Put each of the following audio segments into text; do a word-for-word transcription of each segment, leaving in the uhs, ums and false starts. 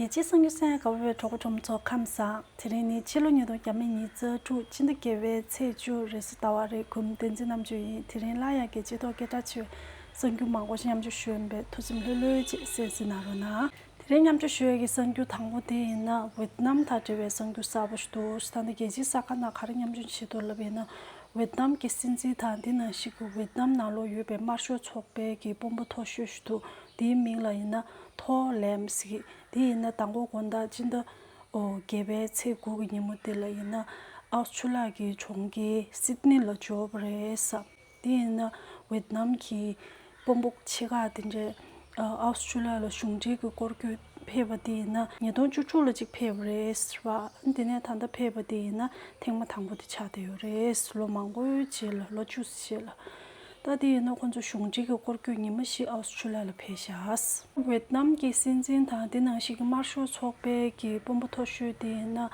རྒྱལ་སྤྱིའི་གསར་འགྱུར་གསན་ཡག་དགའ་པོ་བའི་གྲོགས་པོ་གྲོགས་མོ་ཚོ་ཁམས་བཟང་། དེ་རིང་ནི་ཕྱི་ལོ་ཉིས་སྟོང་ཉི་ཤུ་རྩ་དྲུག་སྤྱི་ཟླ་བརྒྱད་པའི་ཚེས་བཅུ་རེས་གཟའ་ཟླ་བ་རེད། གུས་མོ་བསྟན་འཛིན་རྣམ་དཔྱོད་ཡིན། དེ་རིང་སླར་ཡང་རྒྱལ་སྤྱིའི་ཐོག་སྐད་གྲགས་ཆེ་བའི་གསར་འགྱུར་མང་པོ་ཞིག་མཉམ་སྤྱོད་ཞུ་ཡིན་པས་ཐུགས་སེམས་ལྷོད་ལྷོད་ཅིག་གསན་གཟིགས་གནང་རོགས་གནང་། དེ་རིང་མཉམ་སྤྱོད་ཞུ་ཡས་ཀྱི་གསར་འགྱུར་དང་པོ་དེ་ཡིན་ན་ཝེད་ནམ་དང་འབྲེལ་བའི་གསར་འགྱུར་གསར་པ་ཞིག་འདུག་ད་ལྟ་རྒྱལ་སྤྱིའི་གསར་ཁང་ནང་ག་རེ་མཉམ་སྤྱོད་བྱེད་འདུག་ལབ་ཡིན་ན། ཝེད་ནམ་གྱི་སྲིད་འཛིན་དང་འདི་ནང་བཞིན་གྱི་ཝེད་ནམ་ནང་ལོགས་ཡོད་པའི་དམར་ཤོག་ཚོགས་པའི་གི་དཔོན་པོ་མཐོ་ཤོས་ཤིག་འདུག་དེའི་མིང་ལ་ཡིན་ན་ཐོ་ལེམ་ཟེར་གི། དེ་ཡིན་ན་དང་པོ་དགོང་དག་སྤྱི་ཟླ་ཨོ་བརྒྱད་པའི་ཚེས་དགུ་གི་ཉིན་མོ་དེ་ལ་ཡིན་ན་ཨའུ་སི་ཁྲུ་ལི་ཡ་གི་གྲོང་ཁྱེར་སིད་ནི་ལ་འབྱོར་བ་རེད་ཟེར། དེ་ཡིན་ན་ཝེད་ནམ་གྱི་དཔོན་པོ་ཆེ་ཁག་དེ་འདྲས་ཨ་ཨའུ་སི་ཁྲུ་ལི་ཡ་ལ་གཞུང་འབྲེལ་གྱི་སྐོར་སྐྱོད་ཕེབས་པ་དེ་ཡིན་ན་ཉིས་སྟོང་བཅུ་དྲུག་ལ་གཅིག་ཕེབས་པ་རེད་ཟེར་བ། དེ་ནས་ད་ལྟ་ཕེབས་པ་དེ་ཡིན་ན་ཐེངས་མ་དང་པོ་དེ་ཆགས་བསྡད་ཡོད་རེད། ལོ་མང་པོའི་རྗེས་ལ། ལོ་བཅུ་རྗེས་ལ། ད་དེ་ཡིན་ན་ཁོང་ཚོ་གཞུང་འབྲེལ་གྱི་སྐོར་སྐྱོད་ཉི་མ་བཞི་ཨའུ་སི་ཁྲུ་ལི་ཡ་ལ་ཕེབས་ཤག་ཝེད་ནམ་གྱི་སྲིད་འཛིན་དང་དེ་ནང་བཞིན་གྱི་དམར་ཤོག་ཚོགས་པའི་གི་དཔོན་པོ་མཐོ་ཤོས་དེ་ཡིན་ན་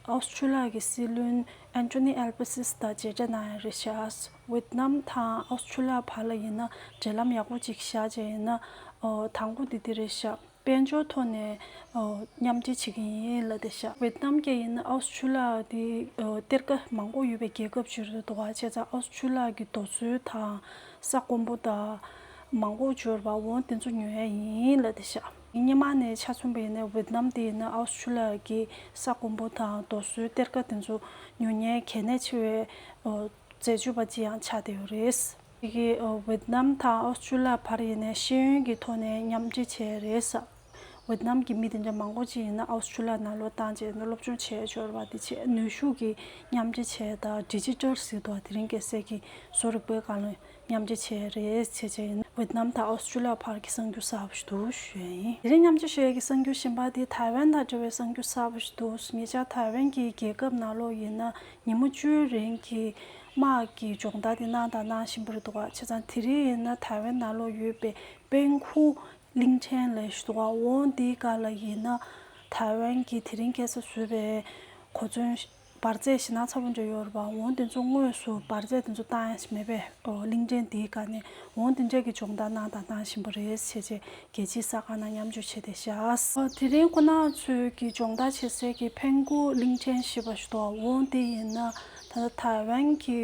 ཨའུ་སི་ཁྲུ་ལི་ཡ་གི་སྲིད་བློན་ཨན་ཐོ་ནི་ཨལ་བྷ་སིས་དང་མཇལ་འཕྲད་གནང་ཡ་རེད་ཤག་ཝེད་ནམ་དང་ཨའུ་སི་ཁྲུ་ལི་ཡ་བར་ལ་ཡིན་ན་འབྲེལ་ལམ་ཡག་པོ་ཅིག་བཞག་བྱས་ཡིན་ན། ཨོ་དང་པོ་དེ་དེ་རེད་ཤག་དཔལ་འབྱོར་ཐོག་ནས་ཨོ་མཉམ་འབྲེལ་བྱེད་ཀྱི་ཡིན་ལབ་བསྡད་ཤག་ཝེད་ནམ་གྱིས་ཡིན་ན་ཨའུ་སི་ཁྲུ་ལི་ཡ་དེ་ཨོ་གཏེར་ཁ་མང་པོ་ཡོད་པའི་རྒྱལ་ཁབ་ཅིག་རེད་འདུག་ག་བྱས་ཙང་ཨའུ་སི་ཁྲུ་ལི་ཡ་གི་རྡོ་སོལ་དང་ས་དཀོན་པོ་དང་མང་པོ་འབྱོར་བ་འོ་དེ་ཚོ་ཉོ་ཡ་ཡིན་ལབ་བསྡད་ཤག་སྔོན་མ་ནས་ཆ་མཚོན་པ་ཡིན་ན་ཝེད་ནམ་དེ་ཡིན་ན་ཨའུ་སི་ཁྲུ་ལི་ཡ་གི་ས་དཀོན་པོ་དང་རྡོ་སོལ་གཏེར་ཁ་དེ་ཚོ་ཉོ་མཁན་གལ་གནད་ཆེ་བའི་ཨོ་འཛད་སྤྱོད་པ་ཅིག་ཡང་ཆགས་བསྡད་ཡོད་རེད། དེ་གི་ཝེད་ནམ་དང་ཨའུ་སི་ཁྲུ་ལི་ཡ་བར་ཡིན་ནའི་ཤེས་ཡོན་གྱི་ཐོག་ནས་མཉམ་འབྲེལ་བྱས་རེད་ཟེར། ཝེད་ནམ་གྱི་མི་དེ་འདྲ་མང་པོ་ཅིག་ཡིན་ན་ཨའུ་སི་ཁྲུ་ལི་ཡ་ནང་ལོགས་བཏང་བྱས་ནས་སློབ་སྦྱོང་བྱས་འབྱོར་བ་དེ་བྱས་ནུས་ཤུགས་ཀྱིས་མཉམ་འབྲེལ་བྱས། ད་ཌི་ཇི་ཊལ་ཟེར་དུས་དེ་རིང་ཁ་སང་གི་བཟོ་རིག་པའི་སྒང་ལ་མཉམ་འབྲེལ་བྱས་རེད་བྱས་བྱས་ཡིན། ཝེད་ནམ་དང་ཨའུ་སི་ཁྲུ་ལི་ཡ་བར་གྱི་གསར་འགྱུར་གསར་པ་ཞིག་འདུག་ཞུ་ཡ་ཡིན། དེ་རིང་མཉམ་སྤྱོད་ཞུ་ཡ་གི་གསར་འགྱུར་གཞན་པ་དེ་ཐའེ་ཝན་དང་འབྲེལ་བའི་གསར་འགྱུར་གསར་པ་ཞིག་འདུག་ཉེ་ཆར་ཐའེ་ཝན་གྱི་རྒྱལ་ཁབ་ནང་ལོགས་ཡིན་ན། ཉིན་མོ་བཅུའི་རིང་གི་དམག་གི་སྦྱོང་བརྡར་དེ་གནང་དང་གནང་བཞིན་པ་རེད་འདུག་ག་བྱས་ཙང་དེ་རིང་ཡིན་ན་ཐའེ་ཝན་ནང་ལོགས་ཡོད་པའི་པེང་ཁུག་གླིང་ཕྲན་ལབ་ཞིག་འདུག་ག་འོ་འདིའི་སྒང་ལ་ཡིན་ན་ཐའེ་ཝན་གྱི་དེ་རིང་ཁ་སང་བཟོས་པའི་གོ་མཚོན་འབར་རྫས་ཞེད་སྣང་ཚ་པོ་འདྲ་ཡོད་རེད་པ། འོ་དེ་ཚོ་དངོས་སུ་འབར་རྫས་དེ་ཚོ་བཏང་ཡ་ཞིག་མེད་པའི་ཨོ་གླིང་ཕྲན་དེའི་སྒང་ནས་འོ་དེ་འདྲ་གི་སྦྱོང་བརྡར་གནང་དང་གནང་བཞིན་པ་རེད་བྱས་བྱས། རྒྱལ་སྤྱིའི་གསར་ཁང་ནང་མཉམ་སྤྱོད་བྱས་བསྡད་ཤག་ཨ་དེ་རིང་ཁོ་རང་ཚོས་ཀྱི་སྦྱོང་བརྡར་བྱེད་སའི་གི་ཕེང་ཀུ་གླིང་ཕྲན་ཞེས་པ་ཞིག་འདུག་འོ་དེ་ཡིན་ན་ད་ལྟ་ཐའེ་ཝན་གྱི་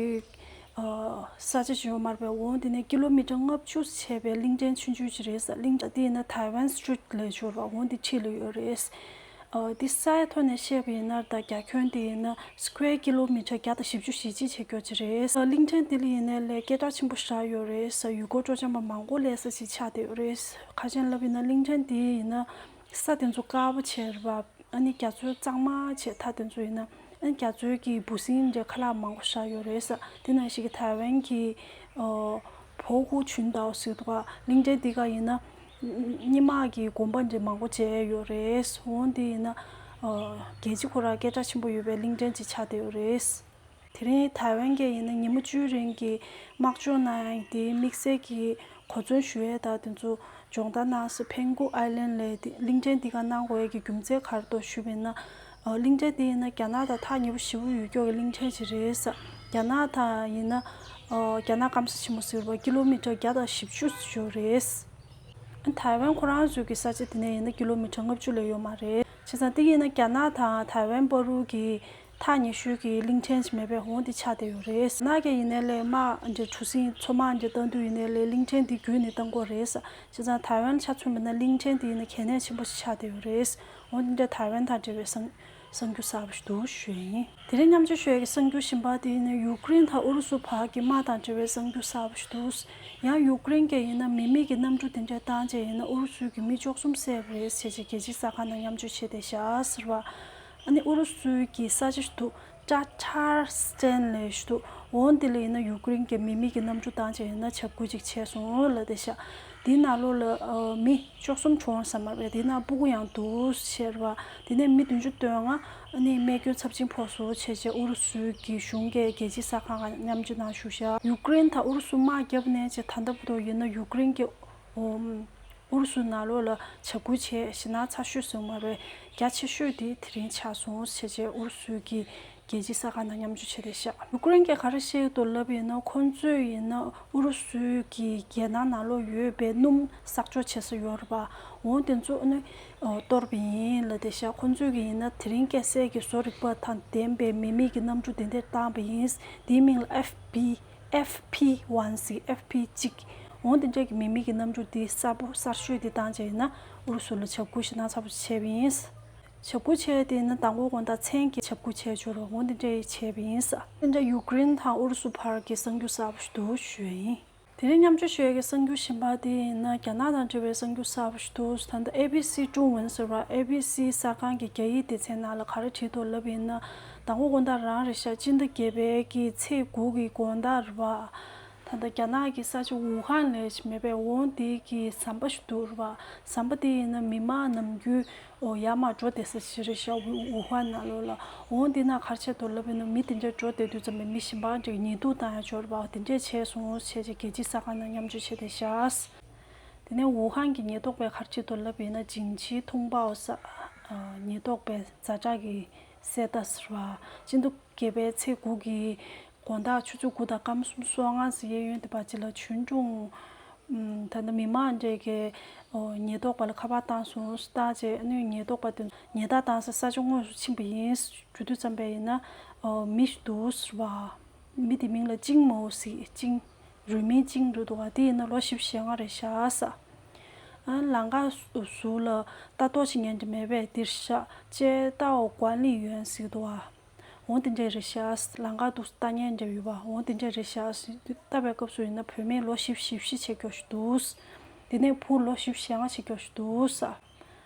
ཨ་ས་ཆ་ཞིག་ཡོད་མ་རེད་པས། འོ་དེ་ནས་ཀི་ལོ་མི་ཊར་ལྔ་བཅུ་བྱས་པའི་གླིང་ཕྲན་ཆུང་ཆུང་ཞིག་རེད་ཟེར། གླིང་ཕྲན་དེ་ཡིན་ན་ཐའེ་ཝན་སི་ཊི་རིཊ་ལབ་ཞིག་ཡོད་རེད་པ། འོ་དེ་འཁྲིས་ལ་ཡོད་རེད། ཨ་དེ་ས་ཡི་ཐོག་ནས་བཤད་པ་ཡིན་ན་ད་རྒྱ་ཁྱོན་དེ་ཡིན་ན་སི་ཀུ་ཝེར་ཀི་ལོ་མི་ཊར་བརྒྱ་དང་བཞི་བཅུ་ཞེ་གཅིག་བྱེད་རྒྱུ་ཅིག་རེད། ཨ་གླིང་ཕྲན་དེ་ལ་ཡིན་ནའི་ལས་སྐད་གྲགས་ཆེན་པོ་ཞེ་དྲག་ཡོད་རེད། ཡུལ་སྐོར་སྤྲོ་འཆམ་པ་མང་པོ་སླེབས་ས་ཞིག་ཆགས་བསྡད་ཡོད་རེད། ཁ་ཤས་ལབ་ཡིན་ན་གླིང་ཕྲན་དེ་ཡིན་ན་ས་དེ་ཚོ་དཀར་པོ་བྱས་རེད་པ། ཨ་ནི་རྒྱ་མཚོའི་གཙང་མ་བྱས་མཐའ་དེ་ཚོ་ཡིན་ན་ཨ་ནི་རྒྱ་མཚོའི་གི་འབུ་སྲིན་འདྲ་ཁ་ལག་མང་པོ་ཞེ་དྲག་ཡོད་རེད། དེ་ནང་བཞིན་གི་ཐའེ་ཝན་གྱི་ཨ་བོ་ཧུ་ཆུན་ཏའོ་ཟེར་འདུག་ག་གླིང་ཕྲན་འདི་ག་ཡིན་ན། རྙིང་མ་གི་དགོན་པ་འདྲ་མང་པོ་མཇལ་ཡོད་རེད། འོ་འདི་ཡིན་ན། ཨ་རྒྱལ་སྤྱི་ཁོ་རང་སྐད་གྲགས་ཆེན་པོ་ཡོད་པའི་གླིང་ཕྲན་ཅིག་ཆགས་བསྡད་ཡོད་རེད། དེ་རིང་ཐའེ་ཝན་གྱི་ཡིན་ན་ཉིན་མོ་བཅུའི་རིང་གི་དམག་སྦྱོང་གནང་ཡག་དེ་དམིགས་བསལ་གྱི་གོ་མཚོན་ཞུ་ཡས་དང་དེ་ཚོ་སྦྱོང་བརྡར་གནང་སའི་ཕེང་ཀུ་ཨའི་ལན་ལབ་དེ་གླིང་ཕྲན་འདི་ག་གནང་དགོས་ཡས་ཀྱི་རྒྱུ་མཚན་ག་རེ་འདུག་ཞུས་པ་ཡིན་ན། ཨ་གླིང་ཕྲན་དེ་ཡིན་ན་རྒྱ་ནག་དང་ཐག་ཉེ་པོ་ཞེ་པོ་ཡོད་ཀྱོག་གི་གླིང་ཕྲན་ཅིག་རེད། རྒྱ་ནག་དང་ཡིན་ན་ཨ་རྒྱ་ནག་སྐམ་ས་ཆེན་མོ་ཟེར་བ་ཀི་ལོ་མི་ཊར་བརྒྱ་དང་བཞི་བཅུ་ཡོད་རེད། ཐའེ་ཝན་ཁོ་རང་ཚོའི་གི་ས་ཆ་དེ་ནས་ཡིན་ན་ཀི་ལོ་མི་ཊར་ལྔ་བཅུ་ལས་ཡོད་མ་རེད། བྱས་ཙང་དེ་ཡིན་ན་རྒྱ་ནག་དང་ཐའེ་ཝན་བར་དུ་གི་ཐག་ཉེ་ཤོས་ཀྱི་གླིང་ཕྲན་ཞིག་མེད་པའི་འོང་དེ་ཆགས་བསྡད་ཡོད་རེད། རྒྱ་ནག་གི་ཡིན་ནའི་ལས་དམག་འདྲ་གྲུ་གཟིངས་མཚོ་དམག་འདྲ་བཏང་དུས་ཡིན་ནའི་ལས་གླིང་ཕྲན་དེ་བརྒྱུད་ནས་བཏང་དགོས་རེད། བྱས་ཙང་ཐའེ་ཝན་ཆ་མཚོན་པ་ན་གླིང་ཕྲན་དེ་ཡིན་ན་གལ་གནད་ཆེན་པོ་ཞིག་ཆགས་བསྡད་ཡོད་རེད། འོ་དེ་འདྲ་ཐའེ་ཝན་དང་འབྲེལ་བའི་གསར་གསར་འགྱུར་གསར་པ་ཞིག་འདུག་ཞུ་ཡ་ཡིན། དེ་རིང་མཉམ་སྤྱོད་ཞུ་ཡ་གི་གསར་འགྱུར་གཞན་པ་དེ་ནི་ཡུཀ་རེན་དང་ཨུ་རུ་སུ་བར་གྱི་དམག་དང་འབྲེལ་བའི་གསར་འགྱུར་གསར་པ་ཞིག་འདུག་ཡང་ཡུཀ་རེན་གྱི་ཡིན་ན་མི་མེད་ཀྱི་གནམ་གྲུ་དེ་འདྲ་བཏང་བྱས་ཡིན་ན་ཨུ་རུ་སུའི་གི་མི་བཅུ་གསུམ་བསད་པ་རེད་ཟེར་བྱས་རྒྱལ་སྤྱིའི་གསར་ཁང་ནང་མཉམ་སྤྱོད་བྱས་བསྡད་ཤག་ཟེར་བ། ཨ་ནི་ཨུ་རུ་སུའི་གི་ས་ཆ་ཞིག་འདུག་ཊ་ཊར་སི་ཊན་ལབ་ཞིག་འདུག་འོ་འདི་ལ་ཡིན་ན་ཡུཀ་རེན་གྱི་མི་མེད་ཀྱི་གནམ་གྲུ་བཏང་བྱས་ཡིན་ན་འཇབ་རྒོལ་ཅིག་བྱས་སོང་ལབ་བསྡད་ཤག་དེའི་ནང་ལོགས་ལ་ཨ་མི་བཅུ་གསུམ་གྲོངས་ས་མ་རེད། དེ་ན་སྤུ་གུ་ཡང་འདུག་ཟེར་བ། དེ་ནས་མི་བདུན་ཅུ་དོན་ལྔ་ནི་རྨས་སྐྱོན་ཚབས་ཆེན་ཕོག་སོང་བྱས་བྱས་ཨུ་རུ་སུའི་གི་གཞུང་གིས་རྒྱལ་སྤྱིའི་གསར་ཁང་ཁག་མཉམ་སྤྱོད་ནང་ཞུ་བཞག་ཡུཀ་རེན་དང་ཨུ་རུ་སུ་དམག་བརྒྱབ་ནས་བྱས་ད་ལྟ་བར་དུ་ཡིན་ན་ཡུཀ་རེན་གྱི་ཨུ་རུ་སུ་ནང་ལོགས་ལ་འཇབ་རྒོལ་བྱས་ཞེད་སྣང་ཚ་ཤོས་ཟེར་མ་རེད། རྒྱ་ཆེ་ཤོས་དེ་དེ་རིང་ཆགས་སོང་བྱས་བྱས་ཨུ་རུ་སུའི་གི་ རྒྱལ་སྤྱིའི་གསར་ཁང་ནང་མཉམ་སྤྱོད་བྱས་ཏེ་བཞག་ཡུ་ཀེ་རེན་གྱིས་ག་རེ་བཤད་འདུག་ལབ་ཡིན་ན། ཁོང་ཚོས་ཡིན་ན་ཨུ་རུ་སུའི་གི་རྒྱལ་ནང་ནང་ལོགས་ཡོད་པའི་སྣུམ་གསར་སྦྱོར་བྱེད་ས་ཡོད་རེད་པ། འོ་དེ་ཚོ་ནི་གཏོར་བ་ཡིན་ལབ་བསྡད་བཞག་ཁོང་ཚོས་གི་ཡིན་ན་དེ་རིང་སྐྱེད་ཚལ་གྱི་བཟོ་རིག་པ་དང་ལྡན་པའི་མི་མེད་ཀྱི་གནམ་གྲུ་དེ་འདིར་བཏང་བ་ཡིན། དེའི་མིང་ལ་ཨེཕ་པི་ཨེཕ་པི་ཝན་ཟེར་གི་ཨེཕ་པི་གཅིག་འོ་དེ་འདྲས་ཀྱི་མི་མེད་ཀྱི་གནམ་གྲུ་འདི་གསར་པོ་གསར་ཤོས་འདི་བཏང་བྱས་ཡིན་ན་ཨུ་རུ་སུ་ལ་བྱ་འགུལ་ཞེ་དྲག་ཚ་པོ་བྱས་པ་ཡིན། བྱ་འགུལ་བྱས་དེ་ཡིན་ན་མདང་དགོང་དགོང་དག་མཚན་གྱི་བྱ་འགུལ་བྱས་འབྱོར་བ་འོ་དེ་འདྲས་བྱས་པ་ཡིན། དེ་འདྲ་ཡུ་ཀེ་རེན་དང་ཨུ་རུ་སུ་བར་གྱི་གསར་འགྱུར་གསར་པ་ཞིག་འདུག་ཞུ་ཡ་ཡིན། དེ་རིང་མཉམ་སྤྱོད་ཞུ་ཡ་གི་གསར་འགྱུར་གཞན་པ་དེ་ཡིན་ན་རྒྱ་ནག་དང་འབྲེལ་བའི་གསར་འགྱུར་གསར་པ་ཞིག་འདུག་ད་ལྟ་ཨེ་བི་སི་ཀྲུང་ཝུན་ཟེར་བ་ཨེ་བི་སི་གསར་ཁང་གི་རྒྱ་ཡིག་སྡེ་ཚན་ནང་ལ་ག་རེ་བྲིས་འདུག་ལབ་ཡིན་ན། མདང་དགོང་དགོང་དག་རང་རེད་ཤག་སྤྱི་ཟླ་བརྒྱད་པའི་གི་ཚེས་དགུ་གི་དགོང་དག་རེད་པ། ད་ལྟ་རྒྱ་ནག་གི་ས་ཆ་ཝུ་ཧན་ལབ་ཡ་ཞིག་མེད་པས། འོ་དེ་གི་ཟམ་པ་ཞིག་འདུག་རེད་པ། ཟམ་པ་དེ་ཡིན་ན་མི་མང་ནམ་རྒྱུན་འོ་ཡར་མར་འགྲོ་བསྡད་ས་ཞིག་རེད་ཤག་ཝུ་ཧན་ནང་ལོགས་ལ། འོ་དེ་ན་ག་རེ་བྱས་འདུག་ལབ་ཡིན་ན་མི་དེ་འདྲ་འགྲོ་བསྡད་དུས་ཙམ་པ་མི་གཞན་པ་འདྲ་ཉེས་འཛུགས་བཏང་ཡ་ཅིག་ཡོད་རེད་པ། དེ་འདྲས་བྱས་སོང་བྱས་བྱས་རྒྱལ་སྤྱིའི་གསར་ཁང་ནང་མཉམ་སྤྱོད་བྱས་བསྡད་ཤག་དེ་ནས་ཝུ་ཧན་གྱི་ཉེན་རྟོག་པས་ག་རེ་བྱས་འདུག་ལབ་ཡིན་ན་ཇིང་ཆི་ཐུང་པའོ་ཟེར་ཉེན་རྟོག་པའི་ཛ་དྲག་གི་གསལ་བརྡ་ཟེར་བ། སྤྱི་ཟླ་བརྒྱད་པའི་ཚེས་དགུ་གི་དགོང་དག་ཆུ་ཚོད་དགུ་དང་སྐར་མ་སུམ་ཅུ་སོ་ལྔ་ཙམ་གཡས་གཡོན་དེ་བར་ཅིག་ལ་གཞུང་སྐྱོང་། ད་ལྟ་མི་མང་འདྲས་ཀྱིས་ཉེན་རྟོག་པ་ལ་ཁ་པར་བཏང་སོང་། བཏང་རྗེས་ཨ་ནི་ཉེན་རྟོག་པ་དེ་ཉེན་བརྡ་བཏང་ས་ས་ཆ་དངོས་སུ་ཕྱིན་པ་ཡིན། འགྲོ་དུས་ཙམ་པ་ཡིན་ན་མི་ཞིག་འདུག་ཟེར་བ། མི་དེ་མིང་ལ་ཅིང་མའོ་ཟེར། ཅིང་། རུས་མིང་ཅིང་རེད་འདུག་ག་དེ་ཡིན་ན་ལོ་བཞི་བཅུ་ཞེ་ལྔ་རེད་ཤག་ཟེར། ཨ་ལམ་ཁ་ཟུར་ལ་ལྟ་རྟོག་བྱེད་མཁན་དེ་མེད་པས་འདིར་ཤག་ཅེ་ཏའོ་ཀུའན་ལི་ཡོན་ཟེར་འདུག་ག་འོ་དེ་འདྲས་རེད་ཤག་ཟེར། ལམ་ཁ་འདུག་ལྟ་མཁན་འདྲ་ཡོད་པ། འོ་དེ་འདྲས་རེད་ཤག་ཟེར། ལྟ་བའི་སྐབས་སུ་ཡིན་ན་བུད་མེད་ལོ་བཞི་བཅུ་ཞེ་བཞི་བྱེད་མཁན་ཞིག་འདུག་ཟེར། དེ་ནས་བུ་ལོ་བཞི་བཅུ་ཞེ་ལྔ་བྱེད་མཁན་ཞིག་འདུག་ཟེར།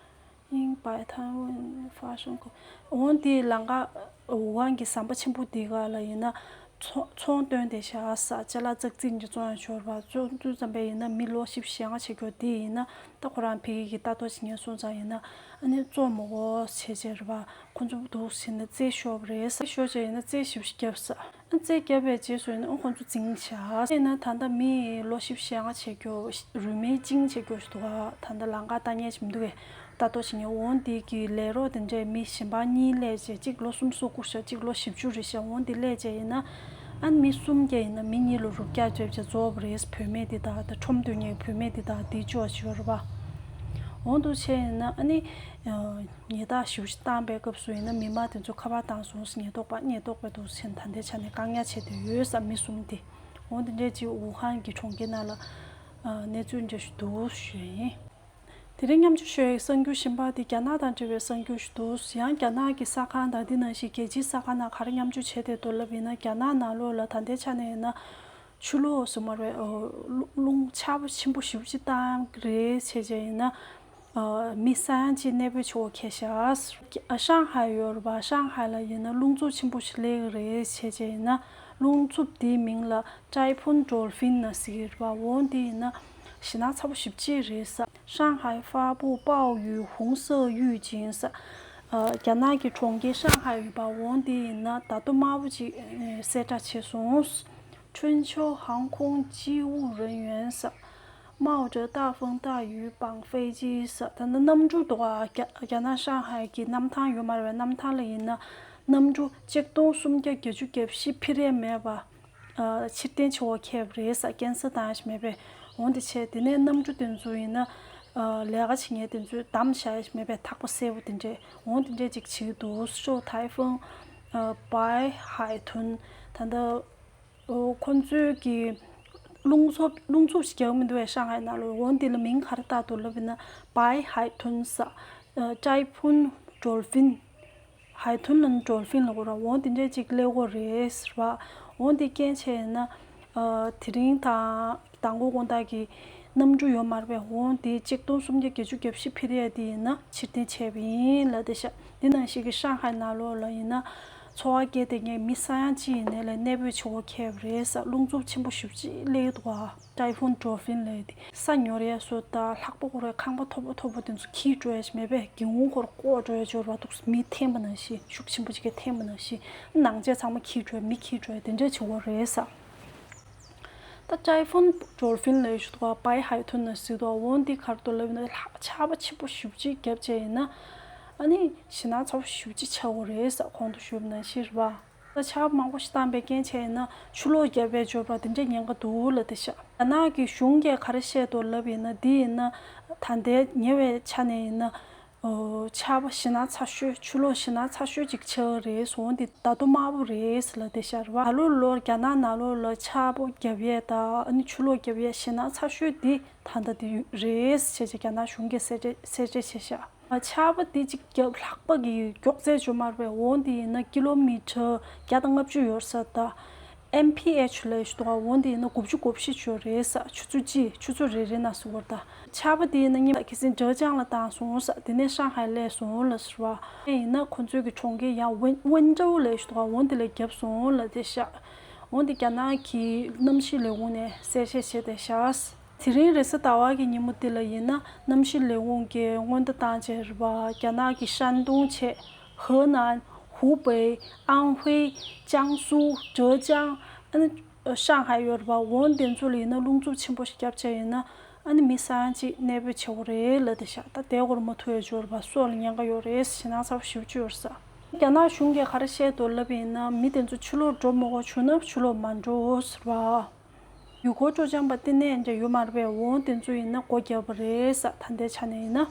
ཨིང་པའི་ཐང་ཝན་ཧྥ་ཤོན་ཁོ། འོ་དེ་ལམ་ཁ་ཝུ་ཧན་གྱི་ཟམ་པ་ཆེན་པོ་འདི་ག་ལ་ཡིན་ན་ཚོང་ཚོང་སྟོན་བསྡད་ཤག་ཟེར། ཅ་ལག་ཙག་ཙིག་འདི་བཙོང་ཡ་ཆོག་རེད་པ། བཙོང་དུས་ཙམ་པ་ཡིན་ན་མི་ལོ་བཞི་བཅུ་ཞེ་ལྔ་བྱེད་མཁན་དེ་ཡིན་ན་ད་ཁོ་རང་ཕ་གི་གི་ལྟ་རྟོག་བྱེད་མཁན་སོང་ཙང་ཡིན་ན་ཨ་ནི་བཙོང་མི་དགོས་བྱས་བྱས་རེད་པ། ཁོ་ཚོ་འདུག་ཟེར་ནས་རྩིས་ཤོར་བ་རེད་ཟེར། ཤོར་བྱས་ཡིན་ན་རྩིས་ཞིབ་ཞིབ་བརྒྱབ་ཟེར། ཨ་རྩིས་བརྒྱབ་པའི་རྗེས་སུ་ཡིན་ན་ཨ་ཁོ་ཚོ་འཛིང་བྱས། ཡིན་ན་ད་ལྟ་མི་ལོ་བཞི་བཅུ་ཞེ་ལྔ་བྱེད་མཁན་རུས་མིང་ཅིང་བྱེད་མཁན་ཞིག་འདུག་ག་ད་ལྟ་ལམ་ཁ་ལྟ་མཁན་ཞིག་མི་འདུག་གས། ལྟ་རྟོག་བྱེད་མཁན། འོ་འདི་གི་ལས་རོགས་དེ་འདྲས་མི་གཞན་པ་གཉིས་སླེབས་བྱས། གཅིག་ལོ་སུམ་ཅུ་སོ་དགུ་ཤག་གཅིག་ལོ་བཞི་བཅུ་རེད་ཤག་འོ་འདི་སླེབས་བྱས་ཡིན་ན་ཨ་མི་གསུམ་བརྒྱ་ཡིན་ན་མི་གཉིས་ལ་རུ་བརྒྱ་བརྒྱབ་བྱས་རྫོགས་པ་རེད། བུད་མེད་འདི་དང་ད་ཁྲོམ་སྡོད་མཁན་བུད་མེད་འདི་དང་འདི་བཅོ་བ་ཞིག་ཡོད་རེད་པ། འོ་འདུག་བྱས་ཡིན་ན་ཨ་ནི་ཉེས་རྡུང་ཞེ་པོ་ཞིག་བཏང་པའི་སྐབས་སུ་ཡིན་ན་མི་མང་དེ་ཚོ་ཁ་པར་བཏང་སོང་ཟེར། ཉེན་རྟོག་པ་ཉེན་རྟོག་པས་འདུག་ཟེར་ད་ལྟའི་ཆ་ནས་བཀག་ཉར་བྱས་བསྡད་ཡོད་ཟེར། མི་གསུམ་དེ། འོ་འདི་འདྲས་ཅིག་ཝུ་ཧན་གྱི་གྲོང་ཁྱེར་ནང་ལ་གནས་ཚུལ་འདྲ་ཞིག་འདུག་ཞུ་ཡ་ཡིན། དེ་རིང་མཉམ་སྤྱོད་ཞུ་ཡའི་གསར་འགྱུར་གཞན་པ་དེ་རྒྱ་ནག་དང་འབྲེལ་བའི་གསར་འགྱུར་ཞིག་འདུག་ཡང་རྒྱ་ནག་གི་གསར་ཁང་དང་འདི་ནང་བཞིན་རྒྱལ་སྤྱིའི་གསར་ཁང་ནང་ག་རེ་མཉམ་སྤྱོད་བྱས་བསྡད་འདུག་ལབ་ཡིན་ན། རྒྱ་ནག་ནང་ལོགས་ལ་ད་ལྟའི་ཆ་ནས་ཡིན་ན་ཆུ་ལོག་ཟེར་མ་རེད། ཨོ། རླུང་ཆར་པ་ཆེན་པོ་ཞེ་པོ་ཅིག་བཏང་རེད་བྱས་བྱས་ཡིན་ན། ཨོ། མི་ས་ཡ་གཅིག་གནས་སྤོས་བྱེད་དགོས་ཁེལ་ཤག་ཨ། ཧྲང་ཧའེ་ཡོད་རེད་པ། ཧྲང་ཧའེ་ལ་ཡིན་ན་རླུང་འཚུབ་ཆེན་པོ་ཞིག་སླེབས་ཀྱི་རེད་བྱས་བྱས་ཡིན་ན། རླུང་འཚུབ་དེའི་མིང་ལ་ཀྲའི་ཕུན་ཌོལ་ཕིན་ཟེར་གྱི་རེད་པ། འོ་འདི་ཡིན་ན་ཞེད་སྣང་ཚ་པོ་ཞེ་པོ་ཅིག་རེད་ཟེར། 上海发布暴雨红色预警ཟེར། ཨ། རྒྱ་ནག་གི་གྲོང་ཁྱེར་ཧྲང་ཧའེ་ཡོད་པ། འོ་འདི་ཡིན་ན་ད་དུང་དམར་པོ་ཅིག་གསལ་བསྒྲགས་བྱས་སོང་། 春秋航空机务人员ཟེར། 冒着大风大雨绑飞机ཟེར། ད་ནི་གནམ་གྲུ་འདུག་ག་རྒྱ་རྒྱ་ནག་ཧྲང་ཧའེ་གི་གནམ་ཐང་ཡོད་མ་རེད་པས། གནམ་ཐང་ལ་ཡིན་ན་གནམ་གྲུ་ཆིག་སྟོང་སུམ་བརྒྱ་བརྒྱད་ཅུ་གྱ་བཞི་འཕུར་ཡས་མེད་པ། ཨ། ཕྱིར་འཐེན་བྱེད་དགོས་ཁེལ་བ་རེད་ཟེར། ཀན་སེལ་བཏང་ཡ་ཞིག་མེད་པས། འོ་འདི་བྱས། དེ་ནས་གནམ་གྲུ་དེ་ཚོ་ཡིན་ན། ཨ། ལས་ཀ་བྱེད་མཁན་དེ་ཚོས་བསྡམས་བཞག་ཡ་ཞིག་མེད་པས། ཐག་པ་སེར་པོ་དེ་འདྲས། འོ་དེ་འདྲས་ཅིག་བྱེད་ཀྱི་འདུག 受台风白海豚ད་ལྟ། ཨོ། ཁོ་ཚོས་ཀྱི་རླུང་འཚུབ་རླུང་འཚུབ་ཞིག་རྒྱག་གི་མི་འདུག་པས་ཧྲང་ཧའེ་ནང་ལ། འོ་འདི་ལ་མིང་ག་རེ་བཏགས་འདུག་ལབ་ཡིན་ན། 白海豚ཟེར། ཨ། ཀྲའི་ཕུན་ཌོལ་ཕིན། ཧའེ་ཐུན་ལ་ཌོལ་ཕིན་ལབ་དགོས་རེད། འོ་འདི་འདྲས་ཅིག་སླེབས་ཀྱི་རེད་ཟེར་བ། འོ་འདི་རྐྱེན་བྱས་ན། ཨ། དེ་རིང་དང་མདང་དགོང་དགོང་དག་གི་གནམ་གྲུ་ཡོད་མ་རེད་པས། འོ་འདི་ཆིག་སྟོང་སུམ་བརྒྱ་བརྒྱད་ཅུ་གྱ་བཞི་འཕུར་ཡས་དེ་ཡིན་ན་ཕྱིར་འཐེན་བྱས་པ་ཡིན་ལབ་བསྡད་ཤག་འདི་ནང་བཞིན་གྱི་ཧྲང་ཧའེ་ནང་ལོགས་ལ་ཡིན་ན། འཚོ་བ་སྐྱེལ་བསྡད་མཁན་མི་ས་ཡ་གཅིག་ཡིན་ནའི་ལས་གནས་སྤོས་བྱེད་དགོས་ཁེལ་བ་རེད་ཟེར། རླུང་འཚུབ་ཆེན་པོ་ཞེ་པོ་ཅིག་སླེབས་འདུག་ག་ཀྲའི་ཕུན་ཌོལ་ཕིན་ལབ་ཡས་དེ། ས་ཉོ་ཡས་བཟོ་ད་ལྷག་པ་ཁོ་རའི་ཁང་པ་མཐོ་པོ་མཐོ་པོ་དེ་ཚོ་འཁྱེར་འགྲོ་ཡས་མེད་པས། སྒེའུ་ཁུང་ཁོ་ར་བཀོག་འགྲོ་ཡས་ཅིག་ཡོད་རེད་པ། འདུག་མི་འཐེན་པ་ནང་བཞིན། ཤུགས་ཆེན་པོ་ཅིག་གིས་འཐེན་པ་ནང་བཞིན། ནང་ཆས་ཚང་མ་འཁྱེར་འགྲོ་ཡས། མི་འཁྱེར་འགྲོ་ཡས་དེ་འདྲས་བྱེད་དགོས་རེད་ཟེར། ད་ཀྲའི་ཕུན་ཌོལ་ཕིན་ལབ་ཡས་ཞིག་འདུག་ག 白海豚ཟེར་འདུག་འོ་འདི་ག་རེ་འདུག་ལབ་ན། ཆར་པ་ཆེན་པོ་ཞེ་པོ་ཅིག་བརྒྱབ་བྱས་ཡིན་ན། ཨ་ནི་ཞེད་སྣང་ཚ་པོ་ཞེ་པོ་ཅིག་ཆགས་ཀྱི་རེད་ཟེར། གོང་དུ་ཞུས་པ་ནང་བཞིན་རེད་པ། ད་ཆར་པ་མང་པོ་ཞིག་བཏང་པའི་རྐྱེན་བྱས་ཡིན་ན་ཆུ་ལོག་བརྒྱབ་པའི་འབྱོར་པ་དེ་འདྲ་ཉེན་ཁ་འདུག་ལབ་བསྡད་ཤག་རྒྱ་ནག་གི་གཞུང་གིས་ག་རེ་བཤད་འདུག་ལབ་ཡིན་ན། འདི་ཡིན་ན་ད་ལྟའི་ཉེ་བའི་ཆ་ནས་ཡིན་ན། ཨོ། ཆར་པ་ཞེ་དྲག་ཚ་ཤོས། ཆུ་ལོག་ཞེ་དྲག་ཚ་ཤོས་ཅིག་ཆགས་རེད། འོ་འདི་ད་དུང་དམར་པོ་རེད་ལབ་བསྡད་ཤག་རེད་པ། ད་ལོ་ལོར་རྒྱ་ནག་ནང་ལོགས་ལ་ཆར་པ་བརྒྱབ་ཡས་དང་ཨ་ནི་ཆུ་ལོག་བརྒྱབ་ཡས་ཞེ་དྲག་ཚ་ཤོས་འདི་ད་ལྟ་འདི་རེད་ཟེར་བྱས་རྒྱ་ནག་གཞུང་གིས་གསལ་བཤད་གསལ་བཤད་བྱས་ཤག་ཆར་པ་འདི་གཅིག་བརྒྱབ་ལྷགས་པ་གི་མགྱོགས་ཚད་ཅིག་ཡོད་མ་རེད་པས། འོ་འདི་ཡིན་ན་ཀི་ལོ་མི་ཊར་བརྒྱ་དང་ལྔ་བཅུ་ཡོད་ས་དང་། ཨེམ་པི་ཨེཆ་ལབ་ཡས་ཅིག་འདུག་ག་འོ་འདི་ཡིན་ན་དགུ་བཅུ་གོ་བཞི་ཅིག་ཡོད་རེད་ས། ཆུ་ཚོད་གཅིག་ཆུ་ཚོད་རེ་རེ་ནང་ཟེར་གྱི་ཡོད་རེད་ད། ཆར་པ་འདི་ཡིན་ན་སྔོན་མ་ཁ་སང་ཇའོ་ཅང་ལ་བཏང་སོང་ས། དེ་ནས་ཧྲང་ཧའེ་སླེབས་སོང་ལབ་ཟེར་བ། ཡིན་ན་ཁོ་ཚོའི་གི་གྲོང་ཁྱེར་ཡང་ཝུན་ཝུན་ཀྲོའུ་ལབ་ཡས་ཅིག་འདུག་ག་འོ་འདི་ལ་བརྒྱབ་སོང་ལབ་བསྡད་ཤག་འོ་འདི་རྒྱ་ནག་གི་གནམ་གཤིས་ལས་ཁུངས་ནས་གསལ་བཤད་བྱས་བསྡད་ཤག་དེ་རིང་རེས་གཟའ་ཟླ་བ་གི་ཉིན་མོ་འདི་ལ་ཡིན་ན་གནམ་གཤིས་ལས་ཁུངས་ཀྱིས་སྔོན་བརྡ་བཏང་བྱས་རེད་པ། རྒྱ་ནག་གི་ཧྲན་ཏུང་བྱས། ཧེ་ནན། ཧུའུ་པེ། ཨན་ཧུའེ། ཅང་སུའུ། ཇའོ་ཅང་། ཨ་ནི་ཧྲང་ཧའེ་ཡོད་རེད་པ། འོ་དེ་ཚོ་ལ་ཡིན་ན་རླུང་འཚུབ་ཆེན་པོ་ཞིག་བརྒྱབ་བྱས་ཡིན་ན་ཨ་ནི་མི་ས་ཡ་གཅིག་གནས་སྤོས་བྱེད་དགོས་རེད་ལབ་བསྡད་ཤག་ད་དེ་སྒོར་མོ་ཐུག་ཡས་ཅིག་ཡོད་རེད་པ། སྲོག་ལ་ཉེན་ཁ་ཡོད་རེད། ཞེ་དྲག་ཚ་པོ་ཞེ་པོ་ཅིག་ཡོད་རེད་ས། རྒྱ་ནག་གཞུང་གིས་ག་རེ་བཤད་འདུག་ལབ་པ་ཡིན་ན་མི་དེ་ཚོ་ཕྱི་ལོགས་འགྲོ་མི་དགོས་བྱུང་ན་ཕྱི་ལོགས་མ་འགྲོ་ཟེར་བ། ཡུལ་སྐོར་སྤྲོ་འཆམ་པ་བསྟི་གནས་འདྲ་ཡོད་མ་རེད་པས། འོ་དེ་ཚོ་ཡིན་ན་སྒོ་བརྒྱབ་པ་རེད་ས། ད་ལྟའི་ཆ་ནས་ཡིན་ན།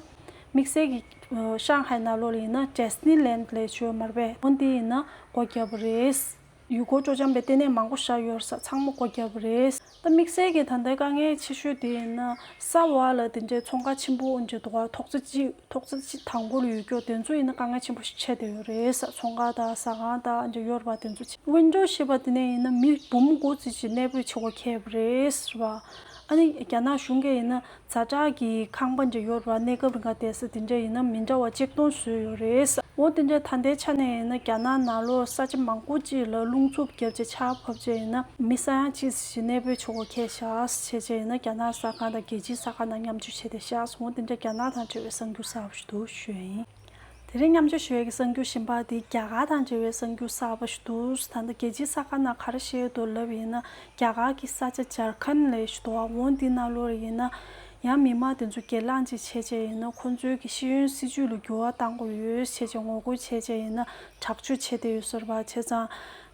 དམིགས་བསལ་གྱི་ཧྲང་ཧའེ་ནང་ལོགས་ལ་ཡིན་ན་ཌི་སི་ནི་ལན་ཌི་ལབ་ཡས་ཅིག་ཡོད་མ་རེད་པས། འོ་འདི་ཡིན་ན་སྒོ་བརྒྱབ་པ་རེད། ཡུལ་སྐོར་སྤྲོ་འཆམ་པའི་བསྟི་གནས་མང་པོ་བཞག་ཡོད་རེད་ས། ཚང་མ་སྒོ་བརྒྱབ་པ་རེད། ད་དམིགས་བསལ་གྱི་ད་ལྟའི་དཀའ་ངལ་ཆེ་ཤོས་དེ་ཡིན་ན་ས་འོག་ལ་དེ་འདྲའི་ཚོང་ཁང་ཆེན་པོ་འདྲ་འདུག་ག་ཐོག་ཚད་གཅིག་ཐོག་ཚད་གཅིག་དང་པོར་ཡོད་རྒྱུ་དེ་ཚོ་ཡིན་ན་དཀའ་ངལ་ཆེན་པོ་ཞིག་འཕྲད་བསྡད་ཡོད་རེད་ས། ཚོང་ཁང་དང་ཟ་ཁང་དང་འདྲ་ཡོད་རེད་པ། དེ་ཚོ་ཆེ། ཝུན་ཀྲོའུ་ཞེས་པ་དེ་ནས་ཡིན་ན་མི་འབུམ་དགུ་ཙམ་ཞིག་གནས་སྤོས་བྱེད་དགོས་ཁེལ་བ་རེད་ཟེར་བ། ཨ་ནི་རྒྱ་ནག་གཞུང་གིས་ཡིན་ན་ཛ་དྲག་གི་ཁང་པ་འདྲ་ཡོད་རེད་པ། གནས་སྐབས་རིང་ག་བསྡད་ས་དེ་འདྲ་ཡིན་ན་མི་འདྲ་བ་ཆིག་སྟོང་བཟོས་ཡོད་རེད་ཟེར། འོ་དེ་འདྲ་ད་ལྟའི་ཆ་ནས་ཡིན་ན་རྒྱ་ནག་ནང་ལོགས་ས་ཆ་མང་པོ་ཅིག་ལ་རླུང་འཚུབ་བརྒྱབ་བྱས་ཆར་བབས་བྱས་ཡིན་ན་མི་ས་ཡ་གཅིག་ཙམ་ཞིག་གནས་སྤོས་བྱེད་དགོས་ཁེལ་ཤག་ཟེར་བྱས་ཡིན་ན་རྒྱ་ནག་གསར་ཁང་དང་རྒྱལ་སྤྱིའི་གསར་ཁང་ནང་མཉམ་སྤྱོད་བྱས་བསྡད་ཤག་འོ་དེ་འདྲ་རྒྱ་ནག་དང་འབྲེལ་བའི་གསར་འགྱུར་གསར་པ་ཞིག་འདུག་ཞུ་ཡ་ཡིན། དེ་རིང་མཉམ་སྤྱོད་ཞུ་ཡས་ཀྱི་གསར་འགྱུར་གཞན་པ་དེ་རྒྱ་གར་དང་འབྲེལ་བའི་གསར་འགྱུར་གསར་པ་ཞིག་འདུག་ད་ལྟ་རྒྱལ་སྤྱིའི་གསར་ཁང་ནང་ག་རེ་བཤད་ཡོད་འདུག་ལབ་ཡིན་ན། རྒྱ་གར་གྱི་ས་ཆ་ཇར་ཁན་ལབ་ཞིག་འདུག་འོ་འདི་ནང་ལོགས་ལ་ཡིན་ན་ཡང་མི་མང་དེ་ཚོ་སྒེར་ལངས་ཅིག་བྱས་བྱས་ཡིན་ན་ཁོང་ཚོའི་གི་ཤེས་ཡོན་སྲིད་བྱུས་ལ་འགྱུར་བ་གཏང་དགོས་ཡོད་བྱས་བྱས་ངོ་རྒོལ་བྱས་བྱས་ཡིན་ན་དྲག་སྤྱོད་བྱས་བསྡད་ཡོད་ཟེར་བ། བྱས་ཙང་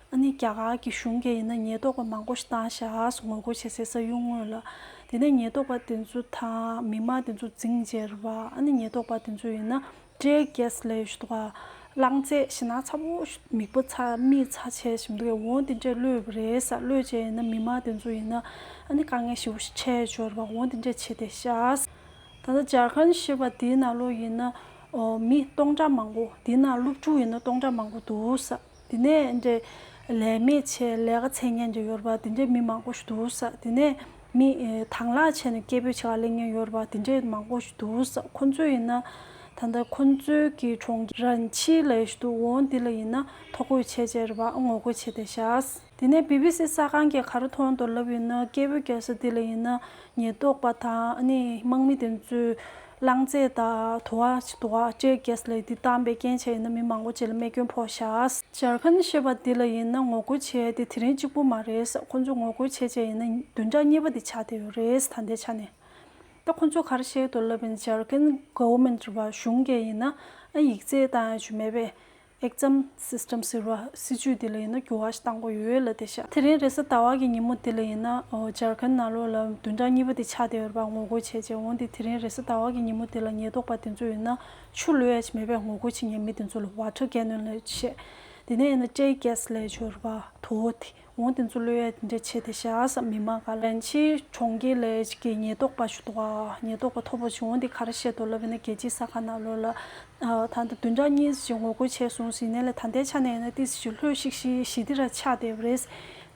ཨ་ནི་རྒྱ་གར་གྱི་གཞུང་གིས་ཡིན་ན་ཉེན་རྟོག་པ་མང་པོ་ཞིག་བཏང་ཤག་ངོ་རྒོལ་བྱེད་སའི་ས་ཡུལ་དངོས་ལ། དེ་ནས་ཉེན་རྟོག་པ་དེ་ཚོ་དང་མི་མང་དེ་ཚོ་འཛིང་བྱས་རེད་པ། ཨ་ནི་ཉེན་རྟོག་པ་དེ་ཚོ་ཡིན་ན། ཊི་ཡར་གེ་སི་ལབ་ཡས་ཅིག་འདུག་ག་རླངས་རྫས་ཞེ་དྲག་ཚ་པོ་ཞིག་མིད་པ་ཚ་མིག་ཚ་བྱས་ཞིག་འདུག་གས། འོ་དེ་འདྲས་གློད་པ་རེད་ས། གློད་བྱས་ཡིན་ན་མི་མང་དེ་ཚོ་ཡིན་ན་ཨ་ནི་དཀའ་ངལ་ཞེ་པོ་ཞིག་འཕྲད་ཡས་ཅིག་ཡོད་རེད་པ། འོ་དེ་འདྲས་བྱས་བསྡད་ཤག་ད་ལྟ་ཇར་ཁན་ཞེས་པ་དེའི་ནང་ལོགས་ཡིན་ན་ཨོ་མི་སྟོང་ཕྲག་མང་པོ། དེའི་ནང་སློབ་ཕྲུག་ཡིན་ན་སྟོང་ཕྲག་མང་པོ་འདུག་ས། དེ་ནས་འདྲ་ལས་མེད་བྱས་ལས་ཀ་འཚོལ་མཁན་འདྲ་ཡོད་རེད་པ། དེ་འདྲའི་མི་མང་པོ་ཞིག་འདུག་ས། དེ་ནས་མི་ཨེ་དང་བླངས་བྱས་ནས་སྐད་འབོད་བྱེད་ག་སླེབས་མཁན་ཡོད་རེད་པ། དེ་འདྲའི་མང་པོ་ཞིག་འདུག་ས། ཁོ་ཚོས་ཡིན་ན་ད་ལྟ་ཁོ་ཚོའི་གི་གྲོང་ཁྱེར་རན་ཆི་ལབ་ཡས་ཞིག་འདུག་འོ་འདི་ལ་ཡིན་ན་ཐོ་འགོད་བྱས་བྱས་རེད་པ། ངོ་རྒོལ་བྱས་བསྡད་ཤག་དེ་ནས་བི་བི་སི་གསར་ཁང་གིས་ག་རེ་མཐོང་འདུག་ལབ་ཡིན་ན། སྐད་འབོད་རྒྱག་ས་འདི་ལ་ཡིན་ན་ཉེན་རྟོག་པ་དང་ཨ་ནི་དམག་མི་དེ་ཚོས་རླངས་རྫས་དང་དུ་བ་ཞིག་འདུག་ག་ཊི་ཡར་གེ་སི་ལབ་ཡས་འདི་བཏང་པའི་རྐྱེན་བྱས་ཡིན་ན་མི་མང་པོ་ཅིག་ལ་རྨས་སྐྱོན་ཕོག་ཤག་ཇར་ཁན་ཞེས་པ་འདི་ལ་ཡིན་ན་ངོ་རྒོལ་བྱེད་ཡས་དེ་དེ་རིང་གཅིག་པུ་མ་རེད་ས། ཁོང་ཚོ་ངོ་རྒོལ་བྱེད་བྱས་ཡིན་ན་བདུན་ཕྲག་གཉིས་པ་དེ་ཆགས་བསྡད་ཡོད་རེད་ས། ད་ལྟའི་ཆ་ནས། ད་ཁོང་ཚོས་ག་རེ་བཤད་འདུག་ལབ་ཡིན་ན་ཇར་ཁན་གྷ་ཝར་མེན་ཊི་རེད་པ། གཞུང་གིས་ཡིན་ན་ཨ་ཡིག་ཚད་བཏང་ཡས་ཅིག་མེད་པས། ཨེག་ཛམ་སིས་ཊམ་ཟེར་བ་སྲིད་ཇུས་འདི་ལ་ཡིན་ན་འགྱུར་བ་ཞིག་གཏང་དགོས་ཡོད་ལབ་བསྡད་ཤག་དེ་རིང་རེས་གཟའ་ཟླ་བ་གི་ཉིན་མོ་འདི་ལ་ཡིན་ན་ཨོ་ཇར་ཁན་ནང་ལོགས་ལ་བདུན་ཕྲག་གཉིས་པ་དེ་ཆགས་བསྡད་ཡོད་རེད་པ། ངོ་རྒོལ་བྱས་བྱས། འོ་འདི་དེ་རིང་རེས་གཟའ་ཟླ་བ་གི་ཉིན་མོ་འདི་ལ་ཉེན་རྟོག་པ་དེ་ཚོ་ཡིན་ན་ཆུ་གློད་ཡས་ཅིག་མེད་པས། ངོ་རྒོལ་བྱེད་མཁན་མི་དེ་ཚོ་ལ་ཝ་ཊར་ཀེ་ནོན་ལབ་བྱས། དེ་ནས་ཡིན་ན་ཊི་ཡར་གེ་སི་ལབ་ཡས་ཅིག་ཡོད་རེད་པ། དུ་བ་དེ། འོ་དེ་ཚོ་གློད་ཡས་དེ་འདྲ་བྱས་བསྡད་ཤག་ས། མི་མང་ག་ལན་ཆི་གྲོང་ཁྱེར་ལ་ཅིག་གི་ཉེན་རྟོག་པ་ཞིག་འདུག་ག་ཉེན་རྟོག་པ་མཐོ་པོ་ཞིག་འོ་འདི་ག་རེ་བཤད་འདུག་ལབ་ཡིན་ན། རྒྱལ་སྤྱིའི་གསར་ཁང་ནང་ལོགས་ལ་ཨ་ད་ལྟ་བདུན་ཕྲག་གཉིས་ཙམ་ངོ་རྒོལ་བྱས་སོང་ཟེར་ནས་ལ། ད་ལྟའི་ཆ་ནས་ཡིན་ན་ཏོག་ཙམ་ཞིག་ལྷོད་ཤིག་ཤིག་ཞི་བདེ་ར་ཆགས་བསྡད་པ་རེད།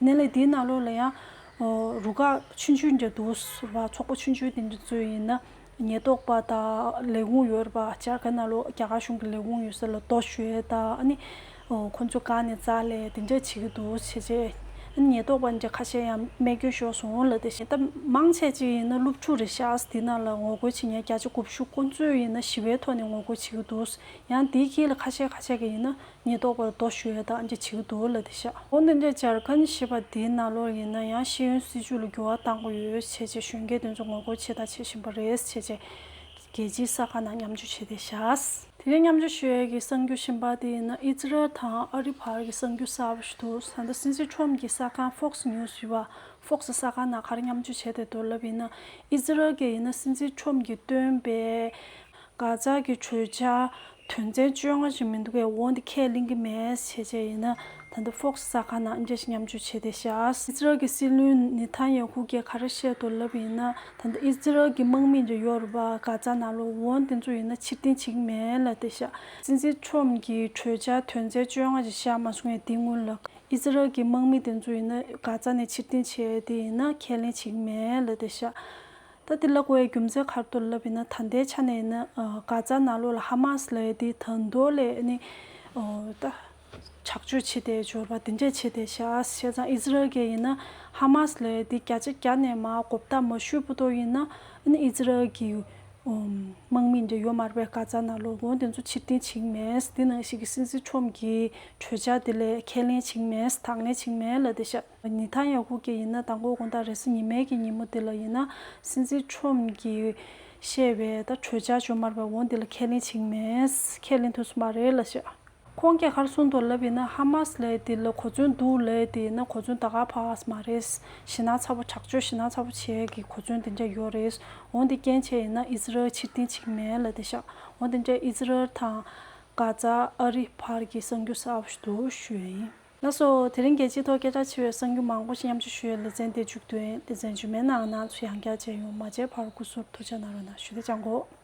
ནས་ལ་དེའི་ནང་ལོགས་ལ་ཡང་ཨོ་རུ་ཁག་ཆུང་ཆུང་འདྲ་འདུག་ཟེར་བ། ཚོགས་པ་ཆུང་ཆུང་དེ་འདྲ་ཚོས་ཡིན་ན། ཉེན་རྟོག་པ་དང་ལས་ཁུངས་ཡོད་རེད་པ། ཇར་ཁན་ནང་ལོགས་རྒྱ་གར་གཞུང་གི་ལས་ཁུངས་ཡོད་ས་ལ་རྡོ་གཞུ་ཡས་དང་ཨ་ནི་ཨོ་ཁོ་ཚོ་སྒང་ནས་རྩ་ལས་དེ་འདྲས་བྱེད་ཀྱི་འདུག་བྱས་བྱས། ཨ་ནི་ཉེན་རྟོག་པ་འདྲ་ཁ་ཤས་ཡང་རྨས་སྐྱོན་ཤོར་སོང་ལབ་བསྡད་ཤག་ད་མང་ཆེ་ཅིག་ཡིན་ན་སློབ་ཕྲུག་རེད་ཤག་དེ་ནང་ལ་ངོ་རྒོལ་བྱེད་མཁན་བརྒྱ་ཆ་དགུ་བཅུ་ཁོ་ཚོས་ཡིན་ན་ཞི་བའི་ཐོག་ནས་ངོ་རྒོལ་བྱེད་ཀྱི་འདུག་ཡང་དེའི་དཀྱིལ་ལ་ཁ་ཤས་ཁ་ཤས་ཀྱིས་ཡིན་ན་ཉེན་རྟོག་པར་རྡོ་གཞུ་ཡས་དང་འདྲ་བྱེད་ཀྱི་འདུག་ལབ་བསྡད་ཤག་འོ་འདི་འདྲ་ཇར་ཁན་ཞེས་པ་དེའི་ནང་ལོགས་ཡིན་ན་ཡང་ཤེས་ཡོན་སྲིད་བྱུས་ལ་འགྱུར་བ་གཏང་དགོས་ཡོད་བྱས་བྱས་གཞོན་སྐྱེས་དེ་ཚོ་ངོ་རྒོལ་བྱས་དང་བྱེད་བཞིན་པ་རེད་བྱས་བྱས་རྒྱལ་སྤྱིའི་གསར་ཁང་ནང་མཉམ་སྤྱོད་བྱས་བསྡད་ཤག་དེ་རིང་མཉམ་སྤྱོད་ཞུ་ཡས་ཀྱི་གསར་འགྱུར་གཞན་པ་དེ་ཡིན་ན། ཨི་ཛི་རལ་དང་ཨ་རི་བར་གྱི་གསར་འགྱུར་གསར་པ་ཞིག་འདུག་ད་ལྟ་སྲིད་འཛིན་ཁྲོམ་གྱི་གསར་ཁང་Fox News ཡོད་པ། Fox གསར་ཁང་ནང་ག་རེ་མཉམ་སྤྱོད་བྱས་ཏེ་འདུག་ལབ་ཡིན་ན། ཨི་ཛི་རལ་གྱིས་ཡིན་ན་སྲིད་འཛིན་ཁྲོམ་གྱིས་བཏོན་པའི་གྷ་ཛ་གི་གྲོས་འཆར་དོན་ཚན་བཅོ་ལྔ་ཞིག་མི་འདུག་གས། འོ་འདི་ཁས་ལེན་གྱི་མེད་ཟེར་བྱས་ཡིན་ན། ད་ལྟ་Fox གསར་ཁང་ནང་འདི་འདྲ་ཞིག་མཉམ་སྤྱོད་བྱས་ཏེ་བཞག་ཨི་ཛི་རལ་གྱི་སྲིད་བློན་ནེ་ཐན་ཡ་ཧུ་གིས་ག་རེ་བཤད་འདུག་ལབ་ཡིན་ན། ད་ལྟ་ཨི་ཛི་རལ་གྱི་དམག་མི་འདྲ་ཡོད་རེད་པ། གྷ་ཛ་ནང་ལོགས། འོ་འདི་ཚོ་ཡིན་ན་ཕྱིར་འཐེན་བྱེད་ཀྱི་མེད་ལབ་བསྡད་ཤག་སྲིད་འཛིན་ཁྲོམ་གྱིས་གྲོས་འཆར་དོན་ཚན་བཅོ་ལྔ་ཞིག་བཞག་མ་སོང་ངས། དེ་སྔོན་ལ་ཨི་ཛི་རལ་གྱི་དམག་མི་དེ་ཚོ་ཡིན་ན་གྷ་ཛ་ནས་ཕྱིར་འཐེན་བྱས་ཏེ་ཡིན་ན་ཁས་ལེན་བྱེད་ཀྱི་མེད་ལབ་བསྡད་ཤག་ད་དེ་ལབ་དགོས་ཡའི་རྒྱུ་མཚན་ག་རེ་འདུག་ལབ་ཡིན་ན། ད་ལྟའི་ཆ་ནས་ཡིན་ན་ཨ་གྷ་ཛ་ནང་ལོགས་ལ་ཧ་མ་སི་ལབ་ཡ་དེ་ད་མདོ་ལས་ནི་ཨོ་ད་དྲག་སྤྱོད་བྱེད་བསྡད་འབྱོར་པ་དེ་འདྲས་བྱེད་བསྡད་ཤག་བྱས་ཙང་ཨི་ཛི་རལ་གྱིས་ཡིན་ན་ཧ་མ་སི་ལབ་ཡ་དེ་བརྒྱ་ཆ་བརྒྱ་ནས་མར་གོ་བརྡ་མ་ཞུས་བར་དུ་ཡིན་ན། ཨ་ནི་ཨི་ཛི་རལ་གྱི་ཨོམ་དམག་མི་འདྲ་ཡོད་མ་རེད་པས། གྷ་ཛ་ནང་ལོགས། འོ་དེ་ཚོ་ཕྱིར་འཐེན་བྱེད་ཀྱི་མེད། དེ་ནང་བཞིན་གྱི་སྲིད་འཛིན་ཁྲོམ་གྱི་གྲོས་འཆར་དེ་ལ་ཁས་ལེན་བྱེད་ཀྱི་མེད། དང་ལེན་བྱེད་ཀྱི་མེད་ལབ་བསྡད་ཤག་ནེ་ཐན་ཡ་ཧུ་གིས་ཡིན་ན་མདང་དགོང་དགོང་དག་རེས་གཟའ་ཉི་མའི་གི་ཉིན་མོ་དེ་ལ་ཡིན་ན་སྲིད་འཛིན་ཁྲོམ་གྱིས་བཤད་པའི་ད་གྲོས་འཆར་བཅོས་མར་བའི་འོ་འདི་ལ་ཁས་ལེན་བྱེད་ཀྱི་མེད། ཁས་ལེན་ཐུབ་ས་མ་རེད་ལབ་ཤག་ཁོང་གིས་ག་རེ་གསུངས་འདུག་ལབ་ཡིན་ན། ཧ་མ་སི་ལབ་ཡ་དེ་ལ་གོ་མཚོན་འདུག་ལབ་ཡ་དེ་ཡིན་ན་གོ་མཚོན་ད་ག་པར་ཡོད་ས་མ་རེད། ཞེད་སྣང་ཚ་པོ། དྲག་སྤྱོད་ཞེད་སྣང་ཚ་པོ་བྱེད་ཡ་གི་གོ་མཚོན་དེ་འདྲ་ཡོད་རེད། འོ་འདི་རྐྱེན་བྱས་ཡིན་ན་ཨི་ཛི་རལ་ཕྱིར་འཐེན་བྱེད་ཀྱི་མེད་ལབ་བསྡད་ཤག་འོ་དེ་འདྲ་ཨི་ཛི་རལ་དང་གྷ་ཛ་ཨ་རི་བར་གྱི་གསར་འགྱུར་གསར་པ་ཞིག་འདུག་ཞུ་ཡ་ཡིན། ལགས་སོ། དེ་རིང་རྒྱལ་སྤྱིའི་ཐོག་སྐད་གྲགས་ཆེ་བའི་གསར་འགྱུར་མང་པོ་ཞིག་མཉམ་སྤྱོད་ཞུ་ཡའི་ལེ་ཚན་དེ་མཇུག་བསྡུ་ཡིན། ལེ་ཚན་རྗེས་མའི་ནང་ང་རང་ཚོ་ཡང་བསྐྱར་མཇལ་ཡོང་། མ་མཇལ་བར་སྐུ་གཟུགས་ཐུགས་ཅག་གནང་རོགས་གནང་ཞུ། དེ་ཅང་གོ།